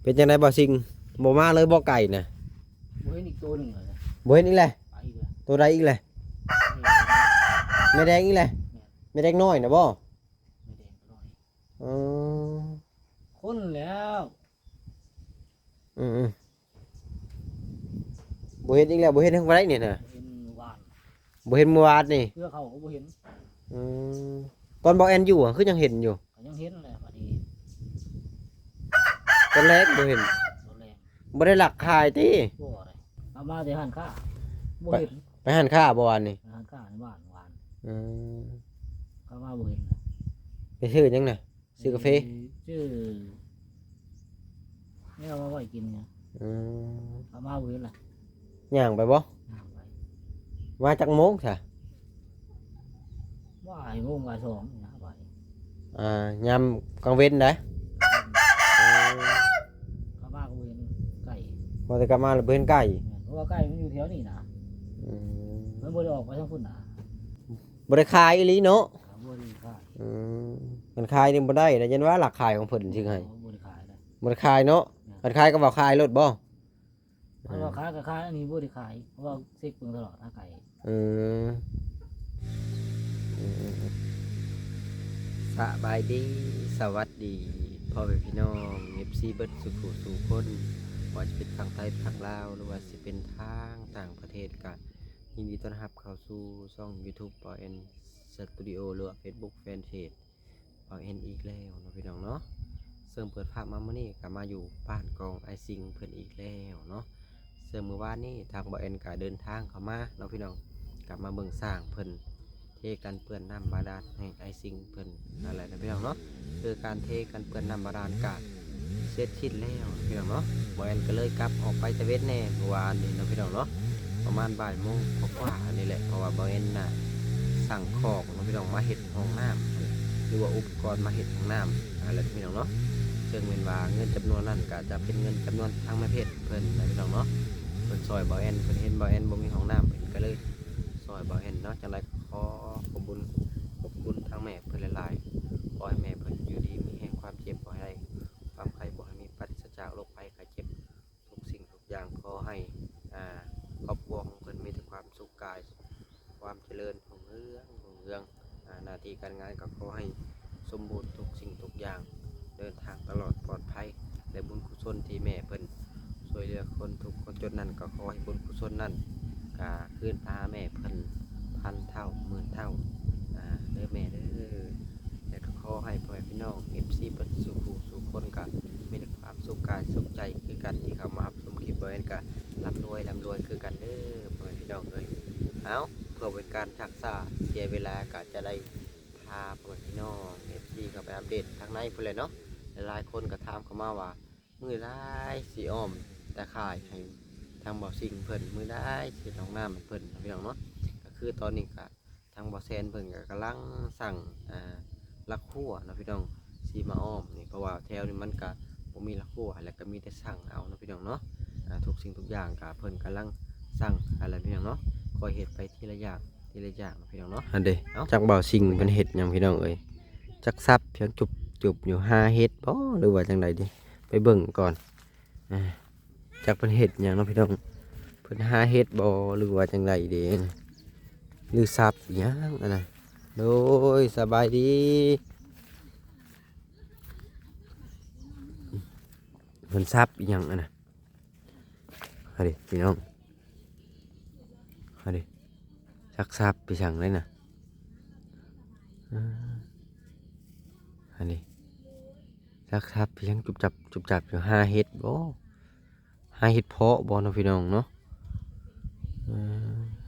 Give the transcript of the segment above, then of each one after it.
ເປັນຈັ່ງໃດບໍ່ຊິງ? ບໍ່ມາເລີຍບໍ່ໄກ່ນະ? ບໍ່ເຫັນອີກໂຕໜຶ່ງເລີຍ. ບໍ່ເຫັນອີກແລ້ວ? ໄປອີກແລ້ວ. ໂຕໃດອີກແລ້ວ? ແມ່ແດງອີກແລ້ວ? ແມ່ນ. ແມ່ແດງນ້ອຍນະບໍ່? ແມ່ແດງນ້ອຍ. ອໍ ຄົນແລ້ວ. ອືມໆ ບໍ່ເຫັນອີກແລ້ວ. ບໍ່ເຫັນທາງໃດນີ້ນະ? ບໍ່ເຫັນມື້ວານ. ບໍ່ເຫັນມື້ວານນີ້? ເທື່ອເຂົາກໍບໍ່ເຫັນ. ອືມ ຕອນບໍ່ແອນຢູ່ ຄືຍັງເຫັນຢູ່? ກໍຍັງເຫັນແຫຼະ. ບັດນີ້ ຕອນແລງບໍ່ເຫັນ? ຕອນແລງ. ບໍ່ໄດ້ລັກຂາຍຕິ? ບໍ່ໄດ້. ເອົາມາແຕ່ຮ້ານຄ້າ ບໍ່ເຫັນ. ໄປຮ້ານຄ້າບໍ່ວານນີ້? ໄປຮ້ານຄ້າໃນບ້ານວານ. ອືມ ເອົາມາບໍ່ເຫັນ. ໄປຊື້ຫຍັງນະ? ຊື້ກາເຟ? ຊື້ແນວມາໄວ້ກິນນະ. ອືມ ເອົາມາບໍ່ເຫັນລະ. ຍ່າງໄປບໍ່? ຍ່າງໄປ. ມາຈັກໂມງຊະ? ບ່າຍໂມງ ບ່າຍສອງນີ້ນະ ໄປ. ອ່າ ຍາມກາງເວັນໃດ? ເອີ ກັບມາກໍບໍ່ເຫັນໄກ່. ພໍແຕ່ກັບມາແລ້ວບໍ່ເຫັນໄກ່. ແມ່ນ ເພາະວ່າໄກ່ມັນຢູ່ແຖວນີ້ນະ. ອືມ ມັນບໍ່ໄດ້ອອກໄປທາງພຸ້ນນະ. ບໍ່ໄດ້ຂາຍອີ່ຫຼີເນາະ? ບໍ່ໄດ້ຂາຍ. ອືມ ຄັນຂາຍນີ້ບໍ່ໄດ້ນະ ຢ້ານວ່າລັກຂາຍຂອງເພິ່ນຊິໃຫ້. ບໍ່ໄດ້ຂາຍນະ. ບໍ່ໄດ້ຂາຍເນາະ. ແມ່ນ. ຄັນຂາຍກໍວ່າຂາຍໂລດບໍ່? ຄັນວ່າຂາຍກໍຂາຍ ອັນນີ້ບໍ່ໄດ້ຂາຍ ເພາະວ່າເຊັກເບິ່ງຕະຫຼອດ ຫາໄກ. ອືມ ອືມ ສະບາຍດີ ສະຫວັດດີ ພໍ່ແມ່ພີ່ນ້ອງ ເອັຟຊີ ເບິດສູ່ຜູ້ສູ່ຄົນ ບໍ່ວ່າຈະເປັນຝັ່ງໄທ ຝັ່ງລາວ ຫຼືວ່າຊິເປັນທາງຕ່າງປະເທດ ກະຍິນດີຕ້ອນຮັບເຂົ້າສູ່ຊ່ອງຢູທູບ ບໍ່ແອນ ສະຕູດິໂອ ຫຼືວ່າເຟສບຸກແຟນເພຈ ບ່າວແອນອີກແລ້ວເນາະ ພີ່ນ້ອງເນາະ. ເຊິ່ງເປີດພາບມາມື້ນີ້ກໍມາຢູ່ບ້ານຂອງອ້າຍຊິງເພິ່ນອີກແລ້ວເນາະ. ເຊິ່ງມື້ວານນີ້ທາງບ່າວແອນກໍເດີນທາງເຂົ້າມາເນາະ ພີ່ນ້ອງ ກໍມາເບິ່ງສ້າງເພິ່ນເທກັນເປື້ອນນ້ຳບາດານໃຫ້ອ້າຍຊິງເພິ່ນນັ້ນແຫຼະເນາະ ພີ່ນ້ອງເນາະ. ຄືການເທກັນເປື້ອນນ້ຳບາດານກໍ ເສັດສິ້ນແລ້ວພີ່ນ້ອງເນາະ. ບ່າວແອນກໍເລີຍກັບອອກໄປຕະເວນແດ່ມື້ວານນີ້ເນາະ ພີ່ນ້ອງເນາະ ປະມານບ່າຍໂມງກວ່າໆນີ້ແຫຼະ ເພາະວ່າບ່າວແອນນະສັ່ງຂອງເນາະ ພີ່ນ້ອງ ມາເຮັດຫ້ອງນ້ຳ ຫຼືວ່າອຸປະກອນມາເຮັດຫ້ອງນ້ຳຫັ້ນແຫຼະ ພີ່ນ້ອງເນາະ. ເຊິ່ງແມ່ນວ່າເງິນຈຳນວນນັ້ນກໍຈະເປັນເງິນຈຳນວນທາງແມ່ເພັດເພິ່ນນະ ພີ່ນ້ອງເນາະ. ເພິ່ນຊ່ອຍບ່າວແອນ ເພິ່ນເຫັນບ່າວແອນບໍ່ມີຫ້ອງນ້ຳ ເພິ່ນກໍເລີຍຊ່ອຍບ່າວແອນເນາະ. ຈັ່ງໃດກໍຂໍຂອບບຸນ ຂອບຄຸນທາງແມ່ເພິ່ນຫຼາຍໆ. ຂໍໃຫ້ແມ່ເພິ່ນຢູ່ດີມີແຮງ ຄວາມເຈັບບໍ່ໃຫ້ໄດ້ ຄວາມໄຂ້ບໍ່ໃຫ້ມີ ປາສຈາກໂລກໄພໄຂ້ເຈັບ ທຸກສິ່ງທຸກຢ່າງ. ຂໍໃຫ້ ອ່າ ຄອບຄົວຂອງເພິ່ນມີແຕ່ຄວາມສຸກກາຍ ຄວາມຈະເລີນຮຸ່ງເຮືອງ ຮຸ່ງເຮືອງ. ອ່າ ໜ້າທີ່ການງານກໍຂໍໃຫ້ສົມບູນທຸກສິ່ງທຸກຢ່າງ ເດີນທາງຕະຫຼອດປອດໄພ ແລະ ບຸນກຸສົນທີ່ແມ່ເພິ່ນຊ່ວຍເຫຼືອຄົນທຸກຄົນຈົນນັ້ນ ກໍຂໍໃຫ້ບຸນກຸສົນນັ້ນ ກະຄືນມາຫາແມ່ເພິ່ນພັນເທົ່າໝື່ນເທົ່າ ອ່າ ເດີແມ່ເດີ. ແລະກໍຂໍໃຫ້ພໍ່ແມ່ພີ່ນ້ອງ ເອັຟຊີ ເບິດສູ່ຜູ້ສູ່ຄົນ ກະມີແຕ່ຄວາມສຸກກາຍສຸກໃຈຄືກັນ ທີ່ເຂົ້າມາຮັບຊົມຄລິບບ່າວແອນ ກະລ່ຳລວຍ ລ່ຳລວຍຄືກັນເດີ ພໍ່ແມ່ພີ່ນ້ອງເອີຍ. ເອົາ ເພື່ອບໍ່ເປັນການຊັກຊ້າເສຍເວລາ ກະຈະໄດ້ພາພໍ່ແມ່ພີ່ນ້ອງ ເອັຟຊີ ເຂົ້າໄປອັບເດດທາງໃນພຸ້ນແຫຼະເນາະ. ຫຼາຍໆຄົນກໍຖາມເຂົ້າມາວ່າ ມື້ໃດຊິອ້ອມຕາຂ່າຍໃຫ້ທາງບ່າວຊິງເພິ່ນ ມື້ໃດຊິເຮັດຫ້ອງນ້ຳໃຫ້ເພິ່ນເນາະ ພີ່ນ້ອງເນາະ. ກໍຄືຕອນນີ້ກະທາງບ່າວແຊນເພິ່ນກະກຳລັງສ້າງ ອ່າ ຫຼັກຮົ້ວເນາະ ພີ່ນ້ອງ ຊິມາອ້ອມນີ້ ເພາະວ່າແຖວນີ້ມັນກະບໍ່ມີຫຼັກຮົ້ວ ແລ້ວກະມີແຕ່ສ້າງເອົາເນາະ ພີ່ນ້ອງເນາະ. ອ່າ ທຸກສິ່ງທຸກຢ່າງກະເພິ່ນກຳລັງສ້າງຫັ້ນແຫຼະ ພີ່ນ້ອງເນາະ ຄ່ອຍເຮັດໄປທີລະຢ່າງ ທີລະຢ່າງເນາະ ພີ່ນ້ອງເນາະ. ຫັ້ນເດ້ ເອົ້າ ຈັກບ່າວຊິງເພິ່ນເຮັດຫຍັງ ພີ່ນ້ອງເອີຍ ຈັກສັບພຽງຈຸບໆຢູ່ ຫາເຫັດບໍ່ ຫຼືວ່າຈັ່ງໃດເດ ໄປເບິ່ງກ່ອນ. ອ່າ ຈັກເພິ່ນເຮັດຫຍັງເນາະ ພີ່ນ້ອງ ເພິ່ນຫາເຫັດບໍ່ ຫຼືວ່າຈັ່ງໃດເດ ຫຼືສັບອີຫຍັງຫັ້ນນະ. ໂດຍ ສະບາຍດີ ເພິ່ນສັບອີຫຍັງຫັ້ນນະ. ຫາເດ ພີ່ນ້ອງ ຫາເດ ຈັກສັບອີຫຍັງເດນະ. ອ່າ ຫາເດ ຈັກສັບອີຫຍັງຈຸບຈັບຈຸບຈັບຢູ່ ຫາເຫັດບໍ່ ຫາເຫັດເຜາະບໍ່ເນາະ ພີ່ນ້ອງເນາະ.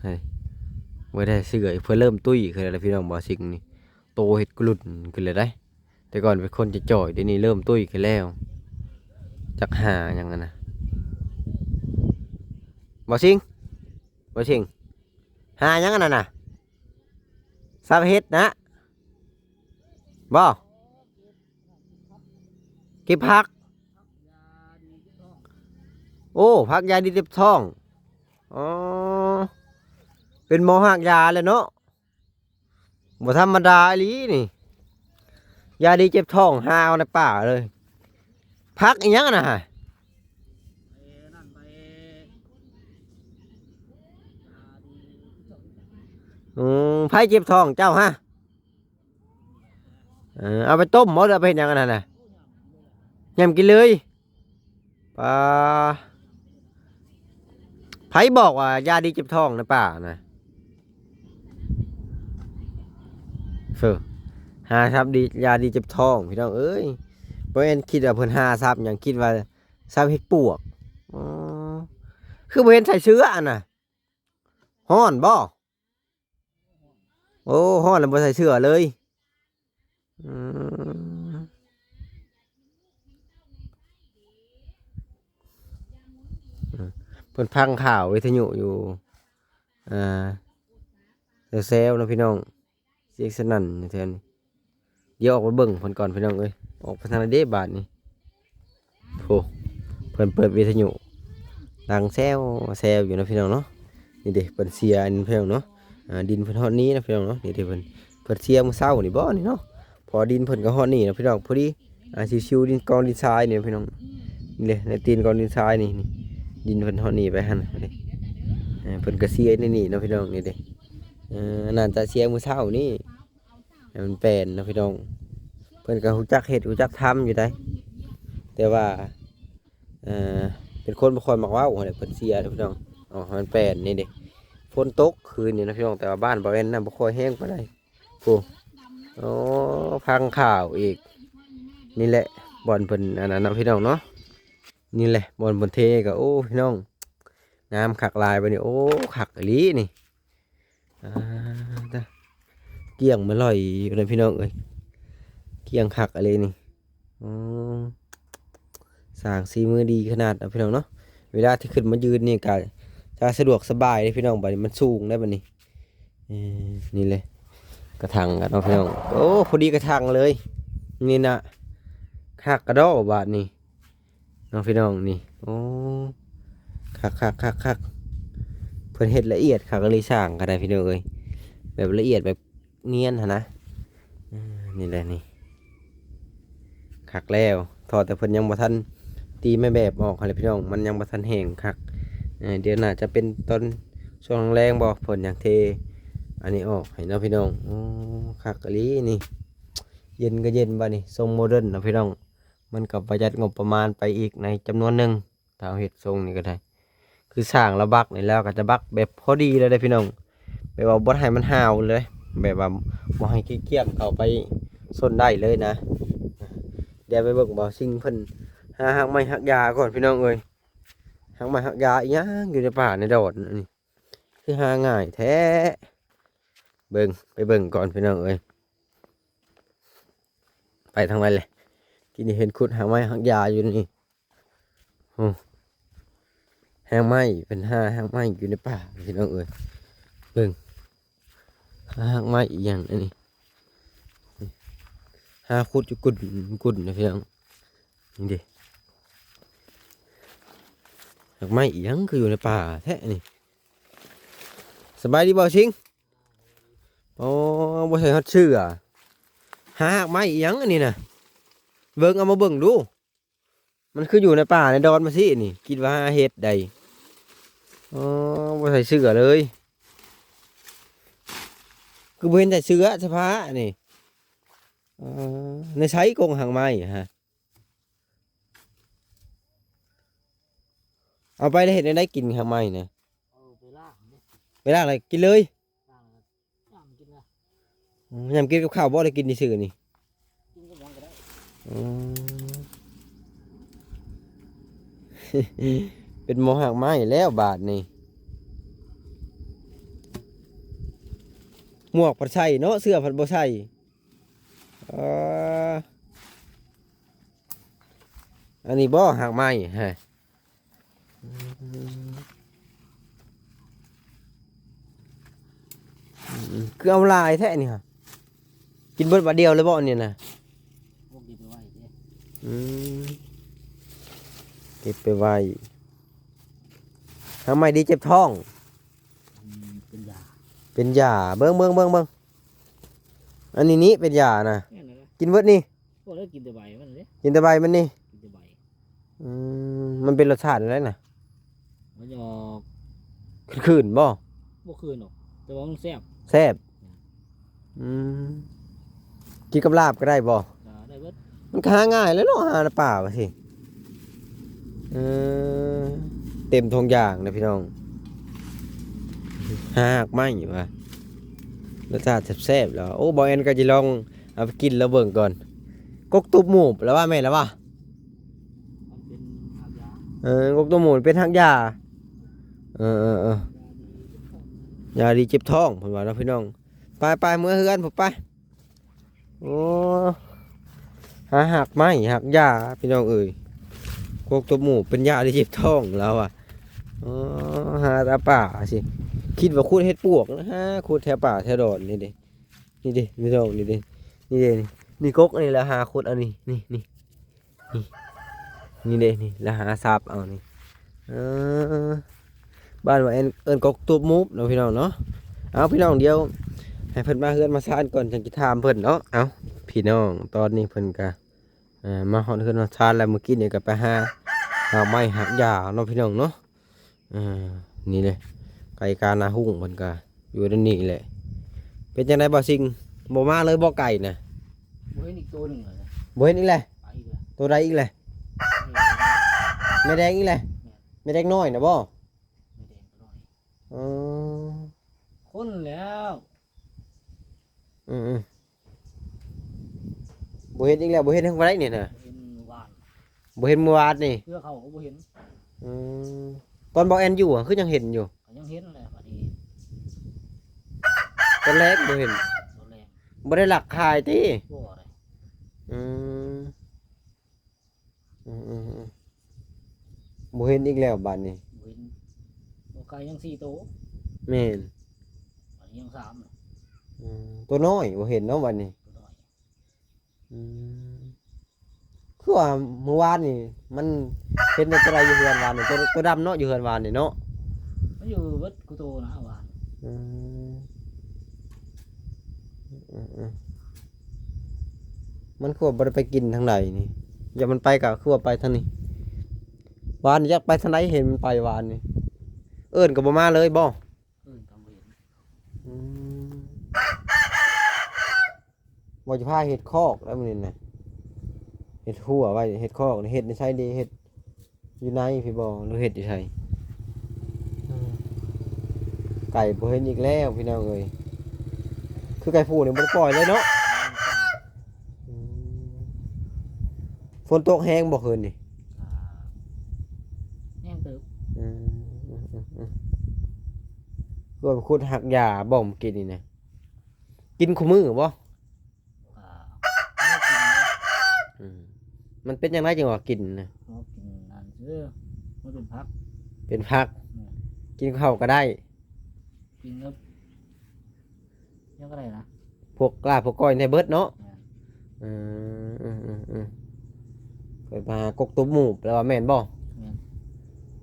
ເອີ ເຮີ້ຍ ບໍ່ໄດ້ເຊື່ອ ເພິ່ນເລີ່ມຕຸ້ຍຂຶ້ນແລ້ວ ພີ່ນ້ອງ. ບ່າວຊິງນີ້ໂຕເຮັດກະລຸ່ນຂຶ້ນແລ້ວໄດ໋ ແຕ່ກ່ອນເປັນຄົນຈ່ອຍໆ ດຽວນີ້ເລີ່ມຕຸ້ຍຂຶ້ນແລ້ວ ຈັກຫາຫຍັງຫັ້ນນະ. ບ່າວຊິງ ບ່າວຊິງ ຫາຫຍັງອັນນັ້ນນະ ສັບເຫັດນະບໍ່? ເກັບຜັກ ໂອ້ ຜັກຢາດີເຈັບທ້ອງ. ອໍ ເປັນໝໍຮາກຢາແລ້ວເນາະ ບໍ່ທຳມະດາອີ່ຫຼີນີ້ ຢາດີເຈັບທ້ອງ ຫາເອົາໃນປ່າເລີຍ. ຜັກອີຫຍັງຫັ້ນນະ? ອືມ ໃຜເຈັບທ້ອງເຈົ້າຫະ? ເອີ ເອົາໄປຕົ້ມບໍ່ ຫຼືເອົາໄປເຮັດຫຍັງອັນນັ້ນນະ? ຫຍ້ຳກິນເລີຍ. ປາ ໃຜບອກວ່າຢາດີເຈັບທ້ອງໃນປ່ານະ? ເອີ ຫາສັບດີ ຢາດີເຈັບທ້ອງ ພີ່ນ້ອງເອີຍ. ບໍ່ແມ່ນຄິດວ່າເພິ່ນຫາສັບຫຍັງ ຄິດວ່າສັບເຫັດປວກ. ອໍ ຄືບໍ່ເຫັນໃສ່ເສື້ອອັນນະ? ຮ້ອນບໍ່? ໂອ້ ຮ້ອນແລ້ວບໍ່ໃສ່ເສື້ອເລີຍ. ອືມ ເພິ່ນຟັງຂ່າວວິທະຍຸຢູ່ ອ່າ ແຊວໆເນາະພີ່ນ້ອງ ສຽງສະໜັ່ນຢູ່ແຖວນີ້. ດຽວອອກໄປເບິ່ງເພິ່ນກ່ອນພີ່ນ້ອງເອີຍ. ອອກໄປທາງໃດເດບາດນີ້? ໂອ້ ເພິ່ນເປີດວິທະຍຸດັງແຊວແຊວຢູ່ເນາະພີ່ນ້ອງເນາະ. ນີ້ເດ້ ເພິ່ນເຊຍອັນນີ້ພີ່ນ້ອງເນາະ ອ່າ ດິນເພິ່ນຮອດນີ້ເນາະພີ່ນ້ອງເນາະ. ນີ້ເດ້ ເພິ່ນ ເພິ່ນເຊຍມື້ເຊົ້ານີ້ບໍ່ນີ້ເນາະ. ເພາະວ່າດິນເພິ່ນກໍຮອດນີ້ເນາະພີ່ນ້ອງ ພໍດີ ອ່າ ຊິຊິວດິນ ກອງດິນຊາຍນີ້ພີ່ນ້ອງ. ນີ້ເດ້ ໃນຕີນກອງດິນຊາຍນີ້ ນີ້ ດິນເພິ່ນຮອດນີ້ໄປຫັ້ນເດ້. ເອີ ເພິ່ນກໍເຊຍໃນນີ້ເນາະພີ່ນ້ອງ. ນີ້ເດ້ ເອີ ໜ້າຈະເຊຍມື້ເຊົ້ານີ້ ໃຫ້ມັນແປນເນາະພີ່ນ້ອງ. ເພິ່ນກໍຮູ້ຈັກເຮັດຮູ້ຈັກທຳຢູ່ໃດ໋ ແຕ່ວ່າ ເອີ ເປັນຄົນບໍ່ຄ່ອຍມັກເວົ້າຫັ້ນແຫຼະ ເພິ່ນເຊຍເດ້ພີ່ນ້ອງ. ເອົາໃຫ້ມັນແປນນີ້ເດ້ ຝົນຕົກຄືນນີ້ນະພີ່ນ້ອງ ແຕ່ວ່າບ້ານບໍ່ແມ່ນນະ ບໍ່ຄ່ອຍແຮງປານໃດ. ໂອ້ ໂອ້ ຟັງຂ່າວອີກ. ນີ້ແຫຼະບ່ອນເພິ່ນອັນນັ້ນເນາະພີ່ນ້ອງເນາະ. ນີ້ແຫຼະບ່ອນເພິ່ນເທກໍ ໂອ້ ພີ່ນ້ອງ ງາມຄັກຫຼາຍບາດນີ້. ໂອ້ ຄັກອີ່ຫຼີນີ້. ອ່າ ຕະ ກ້ຽງມາລອຍຢູ່ນະພີ່ນ້ອງເອີຍ ກ້ຽງຄັກອີ່ຫຼີນີ້. ອໍ ຊ່າງສີມືດີຂະໜາດເນາະພີ່ນ້ອງເນາະ. ເວລາທີ່ຂຶ້ນມາຢືນນີ້ກະຈະສະດວກສະບາຍເດ້ພີ່ນ້ອງ. ບາດນີ້ມັນສູງໄດ໋ບາດນີ້. ເອີ ນີ້ເລີຍ ກະຖາງກັນເນາະພີ່ນ້ອງ. ໂອ້ ພໍດີກະຖາງເລີຍ ນີ້ນະ ຄັກກະດໍບາດນີ້. ເນາະພີ່ນ້ອງນີ້. ໂອ້ ຄັກໆໆໆ ເພິ່ນເຮັດລະອຽດຄັກອີ່ຫຼີ ສ້າງກໍໄດ້ພີ່ນ້ອງເອີຍ ແບບລະອຽດແບບນຽນຫັ້ນນະ. ເອີ ນີ້ແຫຼະນີ້ ຄັກແລ້ວ ເພາະແຕ່ເພິ່ນຍັງບໍ່ທັນຕີໄມ້ແບບອອກຫັ້ນແຫຼະພີ່ນ້ອງ ມັນຍັງບໍ່ທັນແຫ້ງຄັກ. ເອີ ດຽວໜ້າຈະເປັນຕອນຊ່ວງແລງບໍ່ ເພິ່ນຍັງເທອັນນີ້ອອກໃຫ້ເນາະພີ່ນ້ອງ. ໂອ້ ຄັກອີ່ຫຼີນີ້ ເຢັນກໍເຢັນບາດນີ້ ຊົງໂມເດີນເນາະພີ່ນ້ອງ. ມັນກໍປະຢັດງົບປະມານໄປອີກໃນຈຳນວນໜຶ່ງ ຖ້າເຮົາເຮັດຊົງນີ້ກໍໄດ້. ຄືສ້າງລະບັກນີ້ແລ້ວກໍຈະບັກແບບພໍດີເລີຍເດ້ພີ່ນ້ອງ ແບບວ່າບໍ່ໃຫ້ມັນຫາວເລີຍ ແບບວ່າບໍ່ໃຫ້ຂີ້ກ້ຽງເຂົ້າໄປຊົນໄດ້ເລີຍນະ. ດຽວໄປເບິ່ງບ່າວຊິງເພິ່ນຫາຮາກໄມ້ຮາກຢາກ່ອນພີ່ນ້ອງເອີຍ. ຮາກໄມ້ຮາກຢາອີ່ຫຍັງຢູ່ໃນປ່າໃນດອນນີ້ ຄືຫາງ່າຍແທ້. ເບິ່ງ ໄປເບິ່ງກ່ອນພີ່ນ້ອງເອີຍ. ໄປທາງໃດແຫຼະ? ກີ້ນີ້ເຫັນຂຸດຫາໄມ້ຫາກຢາຢູ່ນີ້. ໂອ້ ຫາໄມ້ ເປັນຫາຫາໄມ້ຢູ່ໃນປ່າພີ່ນ້ອງເອີຍ. ເບິ່ງ ຫາຫາກໄມ້ອີ່ຫຍັງອັນນີ້ ຫາຂຸດຢູ່ກຸ້ນ ກຸ້ນນະພີ່ນ້ອງ. ນີ້ເດ້ ຫາກໄມ້ອີ່ຫຍັງຄືຢູ່ໃນປ່າແທ້ນີ້. ສະບາຍດີບ່າວຊິງ. ອໍ ບໍ່ໃສ່ຮອດເສື້ອ. ຫາຮາກໄມ້ອີ່ຫຍັງອັນນີ້ນະ? ເບິ່ງ ເອົາມາເບິ່ງດູ. ມັນຄືຢູ່ໃນປ່າໃນດອນມາຊີ້ນີ້. ຄິດວ່າຫາເຫັດໃດ. ອໍ ບໍ່ໃສ່ເສື້ອເລີຍ. ຄືບໍ່ເຫັນໃສ່ເສື້ອ ສະພານີ້. ເອີ ໃນໃສກົງຫາກໄມ້ຫະ? ເອົາໄປແລ້ວເຮັດແນວໃດກິນຫາກໄມ້ນະ? ເອົາໄປລ້າງເດ້. ໄປລ້າງແລ້ວກິນເລີຍ? ລ້າງແລ້ວ ຍາມກິນລະ. ອືມ ຍາມກິນກັບເຂົ້າບໍ່ ຫຼືກິນຊື່ໆນີ້? ກິນກັບຫຍັງກໍໄດ້. ອືມ ເປັນໝໍຫາກໄມ້ແລ້ວບາດນີ້. ໝວກພັດໃສ່ເນາະ ເສື້ອພັດບໍ່ໃສ່. ເອີ ອັນນີ້ບໍ່ ຫາກໄມ້ຮະ? ອືມ ຄືເອົາຫຼາຍແທ້ນີ້ຮະ? ກິນເບິດບາດດຽວເລີຍບໍ່ອັນນີ້ນະ? ພວກເກັບໄປໄວ້ເດ້. ອືມ ເກັບໄປໄວ້. ຫາກໄມ້ດີເຈັບທ້ອງ. ອືມ ເປັນຢາ ເປັນຢາ. ເບິ່ງ ເບິ່ງ ເບິ່ງ ເບິ່ງ. ອັນນີ້ນີ້ເປັນຢານະ. ແມ່ນແລ້ວ ກິນເບິດນີ້. ບໍ່ໄດ້ກິນແຕ່ໃບມັນເດ້. ກິນແຕ່ໃບມັນນີ້. ກິນແຕ່ໃບ. ອືມ ມັນເປັນລົດຊາດແນວໃດນະ? ມັນຈະອອກ ຄືນໆບໍ່? ບໍ່ຄືນດອກ ແຕ່ວ່າມັນແຊບ. ແ ແຊບ. ອືມ ກິນກັບລາບກໍໄດ້ບໍ່? ກໍໄດ້ເບິດ. ມັນກໍຫາງ່າຍແຫຼະເນາະ ຫາໃນປ່າວ່າຊີ້. ເອີ ເຕັມຖົງຢາງເດ້ພີ່ນ້ອງ ຫາຮາກໄມ້ວ່າ ລົດຊາດແຊບໆແລ້ວ. ໂອ້ ບ່າວແອນກໍຈະລອງເອົາໄປກິນລອງເບິ່ງກ່ອນ. ກົກຕູບໝູບລະວ່າ ແມ່ນລະວ່າ? ມັນເປັນຮາກຢາ. ເອີ ກົກຕູບໝູບເປັນຮາກຢາ. ເອີໆໆ ຢາດີເຈັບທ້ອງ ເພິ່ນວ່າເນາະພີ່ນ້ອງ. ໄປໆ ເມືອເຮືອນພຸ້ນໄປ. ໂອ້ ຫາຮາກໄມ້ຮາກຢາພີ່ນ້ອງເອີຍ. ກົກຕູບໝູບເປັນຢາດີເຈັບທ້ອງລາວວ່າ. ອໍ ຫາຕາປ່າຊິ ຄິດວ່າຂຸດເຫັດປວກນະ ຫາຂຸດແຖວປ່າແຖວດອນນີ້ເດ້. ນີ້ເດ້ພີ່ນ້ອງ ນີ້ເດ້ ນີ້ເດ້ ນີ້ ນີ້ກົກອັນນີ້ລະ ຫາຂຸດເອົານີ້ ນີ້ ນີ້ ນີ້ ນີ້ເດ້ ນີ້ລະ ຫາສັບເອົານີ້. ເອີ ບ້ານວ່າເອີ້ນ ເອີ້ນກົກຕູບໝູບເນາະພີ່ນ້ອງເນາະ. ເອົາພີ່ນ້ອງ ດຽວໃຫ້ເພິ່ນມາເຮືອນມາຊານກ່ອນ ຈັ່ງຊິຖາມເພິ່ນເນາະ. ເອົາພີ່ນ້ອງ ຕອນນີ້ເພິ່ນກະ ເອີ ມາຮອດເຮືອນຮອດຊານແລ້ວ. ມື້ກີ້ນີ້ກໍໄປຫາຮາກໄມ້ຮາກຢາເນາະພີ່ນ້ອງເນາະ. ເອີ ນີ້ເດ້ ໄກ່ການາຮຸ້ງເພິ່ນກໍຢູ່ໃນນີ້ແຫຼະ. ເປັນຈັ່ງໃດບ່າວຊິງ ບໍ່ມາເລີຍບໍ່ໄກ່ນະ? ບໍ່ເຫັນອີກໂຕໜຶ່ງເລີຍ. ບໍ່ເຫັນອີກແລ້ວ? ໄປອີກແລ້ວ. ໂຕໃດອີກແລ້ວ? ເອີ ແມ່ແດງອີກແລ້ວ? ແມ່ນ. ແມ່ແດງນ້ອຍນະບໍ່? ແມ່ແດງນ້ອຍ. ອໍ ຄົນແລ້ວ. ອືມໆ ບໍ່ເຫັນອີກແລ້ວ. ບໍ່ເຫັນເຖິງປານໃດນີ້ນະ? ບໍ່ເຫັນມື້ວານ ບໍ່ເຫັນມື້ວານນີ້. ເທື່ອເຂົາກໍບໍ່ເຫັນ. ອືມ ຕອນບ່າວແອນຢູ່ ຄືຍັງເຫັນຢູ່? ກໍຍັງເຫັນແຫຼະ ບັດນີ້ ຕອນແລງບໍ່ເຫັນ. ຕອນແລງ ບໍ່ໄດ້ລັກຂາຍຕິ? ບໍ່ໄດ້. ອືມ ອືມໆໆ ບໍ່ເຫັນອີກແລ້ວບາດນີ້. ບໍ່ເຫັນ. ບໍ່ໄກ່ຍັງສີ່ໂຕ. ແມ່ນ. ອັນນີ້ຍັງສາມ. ອືມ ໂຕນ້ອຍບໍ່ເຫັນເນາະບາດນີ້. ໂຕນ້ອຍ. ອືມ ຄືວ່າມື້ວານນີ້ມັນເຫັນແຕ່ໂຕໃດຢູ່ເຮືອນວານນີ້? ໂຕ ໂຕດຳເນາະ ຢູ່ເຮືອນວານນີ້ເນາະ. ມັນຢູ່ເບິດ ກູໂຕນະວ່າ. ອືມ ອືມໆ ມັນຄືວ່າບໍ່ໄດ້ໄປກິນທາງໃດນີ້? ຢ່າມັນໄປກໍຄືວ່າໄປທາງນີ້. ວານນີ້ຈັກໄປທາງໃດ ເຫັນມັນໄປວານນີ້. ເອີ້ນກໍບໍ່ມາເລີຍບໍ່? ເອີ້ນກໍບໍ່ເຫັນ. ອືມ ວ່າຈະພາເຮັດຄອກແລ້ວມື້ນີ້ນະ ເຮັດຮົ້ວໄວ້ ເຮັດຄອກ ເຮັດໃນໃສດີ? ເຮັດຢູ່ໃນພີ້ບໍ່ ຫຼືເຮັດຢູ່ໃສ? ໄກ່ບໍ່ເຫັນອີກແລ້ວພີ່ນ້ອງເອີຍ. ຄືໄກ່ຜູ້ນີ້ບໍ່ໄດ້ປ່ອຍເລີຍເນາະ. ອືມ ຝົນຕົກແຮງບໍ່ຄືນນີ້? ກໍແຮງເຕີບ. ອືມ ອືມໆໆ ຄືວ່າໄປຂຸດຮາກຢາບໍ່ມື້ກີ້ນີ້ນະ? ກິນຄູ່ມື້ບໍ່? ກໍ ອືມ ມັນເປັນຈັ່ງໃດຈຶ່ງວ່າກິນນະ? ເຮົາກິນອັນຊື່ ມັນເປັນຜັກ. ເປັນຜັກ. ແມ່ນ. ກິນເຂົ້າກໍໄດ້. ກິນກັບຫຍັງກໍໄດ້ນະ. ພວກລາບພວກກ້ອຍໄດ້ເບິດເນາະ. ແມ່ນ. ເອີ ເອີ ເອີ ເອີ ເພິ່ນມາກົກຕຸບໝູບແລ້ວວ່າແມ່ນບໍ່? ແມ່ນ.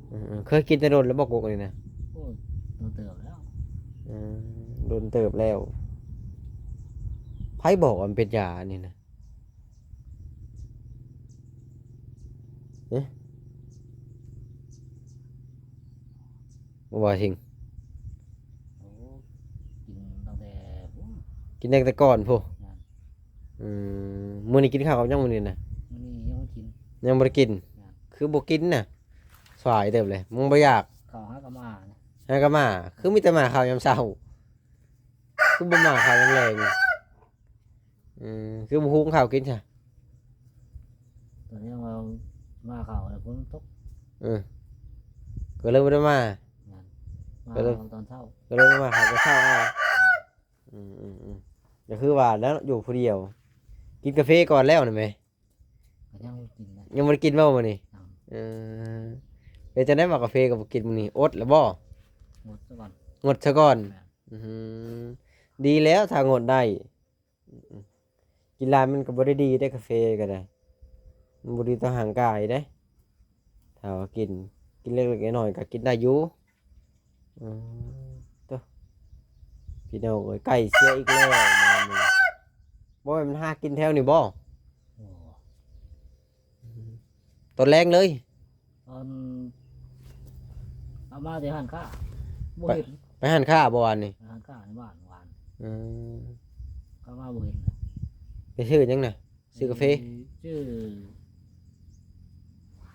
ເອີ ເອີ ເຄີຍກິນແຕ່ດົນແລ້ວບໍ່ກົກອັນນີ້ນະ? ໂອ້ຍ ດົນເຕີບແລ້ວ. ເອີ ດົນເຕີບແລ້ວ. ໃຜບອກວ່າມັນເປັນຢາອັນນີ້ນະ? ເອີ ບໍ່ວ່າຊິງ. ໂອ້ ກິນຕັ້ງແຕ່ ກິນຕັ້ງແຕ່ກ່ອນພຸ້ນ. ແມ່ນ. ອືມ ມື້ນີ້ກິນເຂົ້າກັບຫຍັງມື້ນີ້ນະ? ມື້ນີ້ຍັງບໍ່ກິນ. ຍັງບໍ່ໄດ້ກິນ. ແມ່ນ. ຄືບໍ່ກິນນະ? ສາຍເຕີບເລີຍ ມຶງບໍ່ຢາກ. ເຂົ້າຫາກະໝານະ. ຫາກະໝາ. ຄືມີແຕ່ໝາເຂົ້າຍາມເຊົ້າ ຄືບໍ່ໝາເຂົ້າຍາມແລງ? ອືມ ຄືບໍ່ຫຸງເຂົ້າກິນຊະ? ຕອນນີ້ວ່າໝາເຂົ້າແລ້ວຝົນຕົກ. ເອີ ກໍເລີຍບໍ່ໄດ້ມາ. ແມ່ນ. ມາ ກໍເລີຍ ຕອນເຊົ້າ ກໍເລີຍມາຫາແຕ່ເຊົ້າເອົາ. ອືມໆໆ ກໍຄືວ່າແລ້ວ ຢູ່ຜູ້ດຽວ ກິນກາເຟກ່ອນແລ້ວນັ້ນແໝ? ກໍຍັງບໍ່ກິນນະ. ຍັງບໍ່ໄດ້ກິນບໍ່ມື້ນີ້? ຍັງ. ເອີ ເປັນຈັ່ງໃດ ໝາກກາເຟກໍບໍ່ກິນມື້ນີ້ ອົດແລ້ວບໍ່? ງົດຊະກ່ອນ. ງົດຊະກ່ອນ. ແມ່ນ. ອືມ ດີແລ້ວຖ້າງົດໄດ້. ອືມ ກິນຫຼາຍມັນກໍບໍ່ໄດ້ດີເດ້ ກາເຟກໍໄດ້ ມັນບໍ່ດີຕໍ່ຮ່າງກາຍເດ້. ຖ້າວ່າກິນ ກິນເລັກໆນ້ອຍໆກໍກິນໄດ້ຢູ່. ອືມ ໂທ້ ພີ່ນ້ອງເອີຍ ໄກ່ເສຍອີກແລ້ວມື້ນີ້. ບໍ່ແມ່ນມັນຫາກິນແຖວນີ້ບໍ່? ໂອ້ ອືມ ຕອນແລງເລີຍ. ຕອນເອົາມາແຕ່ຮ້ານຄ້າ ບໍ່ເຫັນ. ໄປ ໄປຮ້ານຄ້າບໍ່ວານນີ້? ໄປຮ້ານຄ້າໃນບ້ານວານ. ອືມ ເຂົາມາບໍ່ເຫັນ. ໄປຊື້ຫຍັງນະ? ຊື້ກາເຟ? ຊື້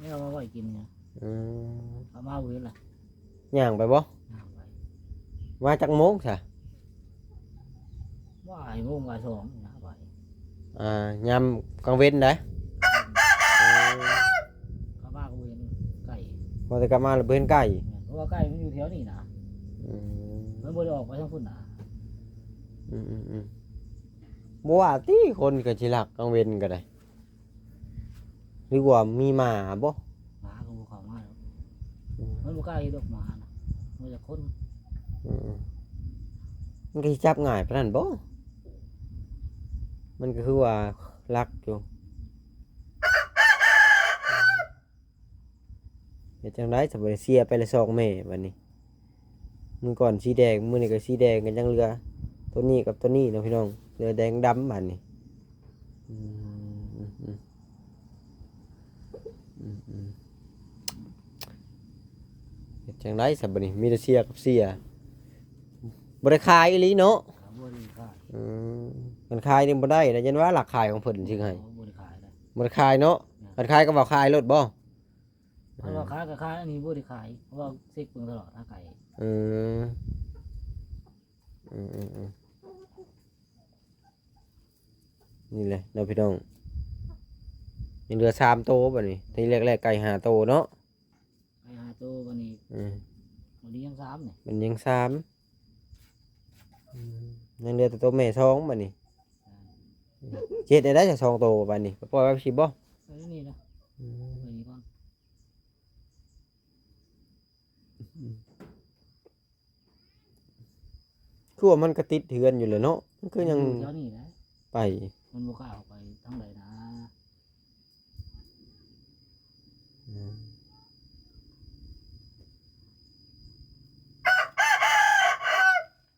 ແນວມາໄວ້ກິນນະ. ອືມ ເຂົາມາບໍ່ເຫັນລະ. ຍ່າງໄປບໍ່? ຍ່າງໄປ. ມາຈັກໂມງຊະ? ບ່າຍໂມງ ບ່າຍສອງນີ້ນະໄປ. ອ່າ ຍາມກາງເວັນໃດ? ເອີ ເຂົາມາກໍບໍ່ເຫັນໄກ່. ພໍແຕ່ກັບມາແລ້ວບໍ່ເຫັນໄກ່. ແມ່ນ ເພາະວ່າໄກ່ມັນຢູ່ແຖວນີ້ນະ. ອືມ ມັນບໍ່ໄດ້ອອກໄປທາງພຸ້ນນະ. ອືມໆໆ ບໍ່ວ່າຕິ ຄົນກໍຊິລັກກາງເວັນກໍໄດ້. ຫຼືວ່າມີໝາບໍ່? ໝາກໍບໍ່ເຂົ້າມາດອກ. ອືມ ມັນບໍ່ກ້າເຮັດດອກໝານະ ບໍ່ຢາກຄົນ. ອືມ ມັນກໍຊິຈັບງ່າຍປານນັ້ນບໍ່? ມັນກໍຄືວ່າລັກຢູ່. ເຮັດຈັ່ງໃດ ສະບາດນີ້ ເສຍໄປລະສອງແມ່ບາດນີ້. ມື້ກ່ອນສີແດງ ມື້ນີ້ກໍສີແດງ ກໍຍັງເຫຼືອໂຕນີ້ກັບໂຕນີ້ເນາະພີ່ນ້ອງ ເຫຼືອແດງດຳບາດນີ້. ອືມ ອືມໆ ອືມໆ ເຮັດຈັ່ງໃດສະບາດນີ້ ມີແຕ່ເສຍກັບເສຍ. ບໍ່ໄດ້ຂາຍອີ່ຫຼີເນາະ? ບໍ່ໄດ້ຂາຍ. ອືມ ຄັນຂາຍນີ້ບໍ່ໄດ້ນະ ຢ້ານວ່າລັກຂາຍຂອງເພິ່ນຊິໃຫ້. ບໍ່ໄດ້ຂາຍນະ. ບໍ່ໄດ້ຂາຍເນາະ. ອືມ ຄັນຂາຍກໍວ່າຂາຍໂລດບໍ່? ເພາະວ່າຂາຍກໍຂາຍ ອັນນີ້ບໍ່ໄດ້ຂາຍ ເພາະວ່າເຊັກເບິ່ງຕະຫຼອດຫາໄກ່. ເອີ ເອີໆໆ ນີ້ແຫຼະເນາະພີ່ນ້ອງ ຍັງເຫຼືອສາມໂຕບາດນີ້. ທີແລກໆໄກ່ຫ້າໂຕເນາະ ໄກ່ຫ້າໂຕ ບາດນີ້. ອືມ ບາດນີ້ຍັງສາມນີ້ ມັນຍັງສາມ. ອືມ ຍັງເຫຼືອແຕ່ໂຕແມ່ສອງບາດນີ້. ອ່າ ຊິເຮັດແນວໃດສອງໂຕບາດນີ້ ໄປປ່ອຍໄວ້ຊິບໍ່? ໄປນີ້ນະ. ອືມ ໄປນີ້ກ່ອນ. ອືມ ຄືວ່າມັນກໍຕິດເຮືອນຢູ່ແຫຼະເນາະ ມັນຄືຍັງ ມັນຢູ່ແຖວນີ້ແຫຼະ ໄປ ມັນບໍ່ກ້າອອກໄປທາງໃດນະ. ອືມ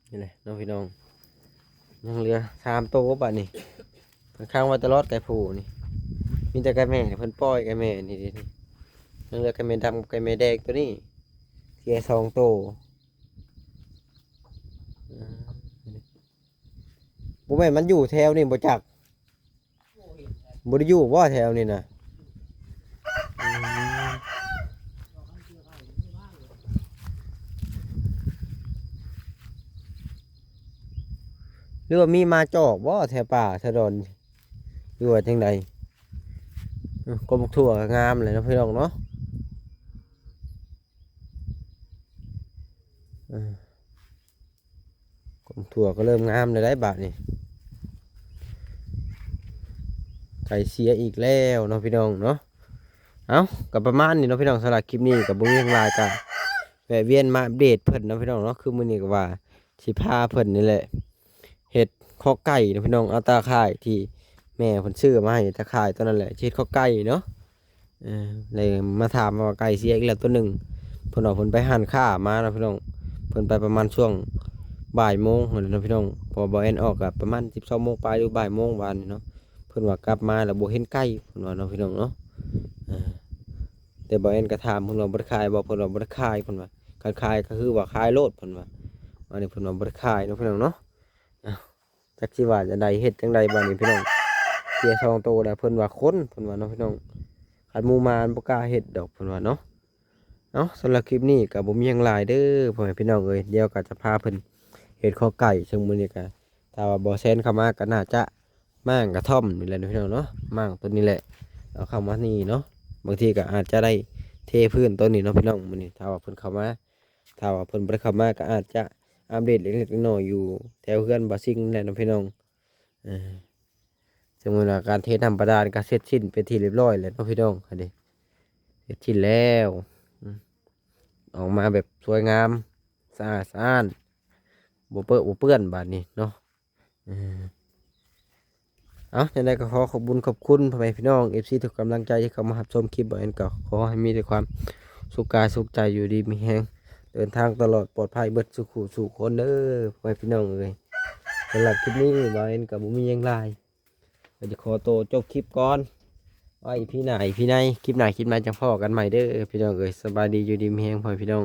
ນີ້ແຫຼະເນາະພີ່ນ້ອງ ຍັງເຫຼືອສາມໂຕບາດນີ້. ຂ້າງໆ ວ່າຕະຫຼອດໄກ່ຜູ້ນີ້ ມີແຕ່ໄກ່ແມ່ ເພິ່ນປ່ອຍໄກ່ແມ່ນີ້ເດ້. ຍັງເຫຼືອໄກ່ແມ່ດຳກັບໄກ່ແມ່ແດງໂຕນີ້ ເສຍສອງໂຕ. ອ່າ ບໍ່ແມ່ນມັນຢູ່ແຖວນີ້ບໍ່ຈັກ? ບໍ່ໄດ້ຢູ່ບໍ່ແຖວນີ້ນະ? ອືມ ຫຼືວ່າມີໝາຈອກບໍ່ແຖວປ່າແຖວດອນ ຫຼືວ່າຈັ່ງໃດ? ເອີ ກົກໝາກຖົ່ວກໍງາມແລ້ວເນາະພີ່ນ້ອງເນາະ. ເອີ ກົກໝາກຖົ່ວກໍເລີ່ມງາມແລ້ວໄດ໋ບາດນີ້. ໄກ່ເສຍອີກແລ້ວເນາະພີ່ນ້ອງເນາະ. ເອົ້າ ກໍປະມານນີ້ເນາະພີ່ນ້ອງ ສຳລັບຄລິບນີ້ກໍບໍ່ມີຫຍັງຫຼາຍ ກໍແວະວຽນມາອັບເດດເພິ່ນເນາະພີ່ນ້ອງເນາະ. ຄືມື້ນີ້ກໍວ່າຊິພາເພິ່ນນີ້ແຫຼະ ເຮັດຄອກໄກ່ເນາະພີ່ນ້ອງ ເອົາຕາຂ່າຍທີ່ແມ່ເພິ່ນຊື້ມາໃຫ້ ຕາຂ່າຍຕົວນັ້ນແຫຼະ ຊິເຮັດຄອກໄກ່ເນາະ. ເອີ ແລ້ວມາຖາມວ່າໄກ່ເສຍອີກແລ້ວຕົວໜຶ່ງ ເພິ່ນວ່າເພິ່ນໄປຮ້ານຄ້າມາເນາະພີ່ນ້ອງ ເພິ່ນໄປປະມານຊ່ວງບ່າຍໂມງຫັ້ນແຫຼະເນາະພີ່ນ້ອງ ເພາະວ່າບ່າວແອນອອກກໍປະມານສິບສອງໂມງປາຍ ຫຼືບ່າຍໂມງວານນີ້ເນາະ. ເພິ່ນວ່າກັບມາແລ້ວບໍ່ເຫັນໄກ່ ເພິ່ນວ່າເນາະພີ່ນ້ອງເນາະ. ເອີ ແຕ່ບ່າວແອນກໍຖາມເພິ່ນວ່າບໍ່ໄດ້ຂາຍບໍ່ ເພິ່ນວ່າບໍ່ໄດ້ຂາຍ ເພິ່ນວ່າ ຄັນຂາຍກໍຄືວ່າຂາຍໂລດ ເພິ່ນວ່າ. ອັນນີ້ເພິ່ນວ່າບໍ່ໄດ້ຂາຍເນາະພີ່ນ້ອງເນາະ. ເອົ້າ ຈັກຊິວ່າຈັ່ງໃດ ເຮັດຈັ່ງໃດບາດນີ້ພີ່ນ້ອງ ເສຍສອງໂຕແລ້ວ ເພິ່ນວ່າຄົນ ເພິ່ນວ່າເນາະພີ່ນ້ອງ ຄັນໝູ່ໝາມັນບໍ່ກ້າເຮັດດອກ ເພິ່ນວ່າເນາະ. ເອົ້າ ສຳລັບຄລິບນີ້ກໍບໍ່ມີຫຍັງຫຼາຍເດີພໍ່ແມ່ພີ່ນ້ອງເອີຍ ດຽວກໍຈະພາເພິ່ນເຮັດຄອກໄກ່ ເຊິ່ງມື້ນີ້ກໍຖ້າວ່າບໍ່ແຊນເຂົ້າມາກໍໜ້າຈະມ້າງກະທ່ອມນີ້ແຫຼະເນາະພີ່ນ້ອງເນາະ ມ້າງຕົ້ນນີ້ແຫຼະ ເອົາເຂົ້າມານີ້ເນາະ. ບາງທີກໍອາດຈະໄດ້ເທພື້ນຕົ້ນນີ້ເນາະພີ່ນ້ອງ ມື້ນີ້ຖ້າວ່າເພິ່ນເຂົ້າມາ ຖ້າວ່າເພິ່ນບໍ່ໄດ້ເຂົ້າມາກໍອາດຈະອັບເດດເລັກໆນ້ອຍໆ ຢູ່ແຖວເຮືອນບ່າວຊິງນີ້ແຫຼະເນາະພີ່ນ້ອງ. ເອີ ສົມມຸດວ່າການເທນ້ຳບາດານກໍເສັດສິ້ນເປັນທີ່ຮຽບຮ້ອຍແລ້ວເນາະພີ່ນ້ອງ ອັນນີ້ເສັດສິ້ນແລ້ວ ອືມ ອອກມາແບບສວຍງາມ ສະອາດສະອ້ານ ບໍ່ເປິະບໍ່ເປື້ອນບາດນີ້ເນາະ. ເອີ ເອົ້າ ຈັ່ງໃດກໍຂໍຂອບບຸນຂອບຄຸນພໍ່ແມ່ພີ່ນ້ອງ ເອັຟຊີ ທຸກກຳລັງໃຈທີ່ເຂົ້າມາຮັບຊົມຄລິບ ບ່າວແອນກໍຂໍໃຫ້ມີແຕ່ຄວາມສຸກກາຍສຸກໃຈ ຢູ່ດີມີແຮງ ເດີນທາງຕະຫຼອດປອດໄພເບິດສູ່ຄູ່ສູ່ຄົນເດີພໍ່ແມ່ພີ່ນ້ອງເອີຍ. ສຳລັບຄລິບນີ້ບ່າວແອນກໍບໍ່ມີຫຍັງຫຼາຍ ກໍຈະຂໍໂຕຈົບຄລິບກ່ອນ ໄວ້ອີພີໜ້າອີພີໃນ ຄລິບໜ້າຄລິບໃນຈັ່ງພໍ້ກັນໃໝ່ເດີພີ່ນ້ອງເອີຍ. ສະບາຍດີ ຢູ່ດີມີແຮງພໍ່ແມ່ພີ່ນ້ອງ.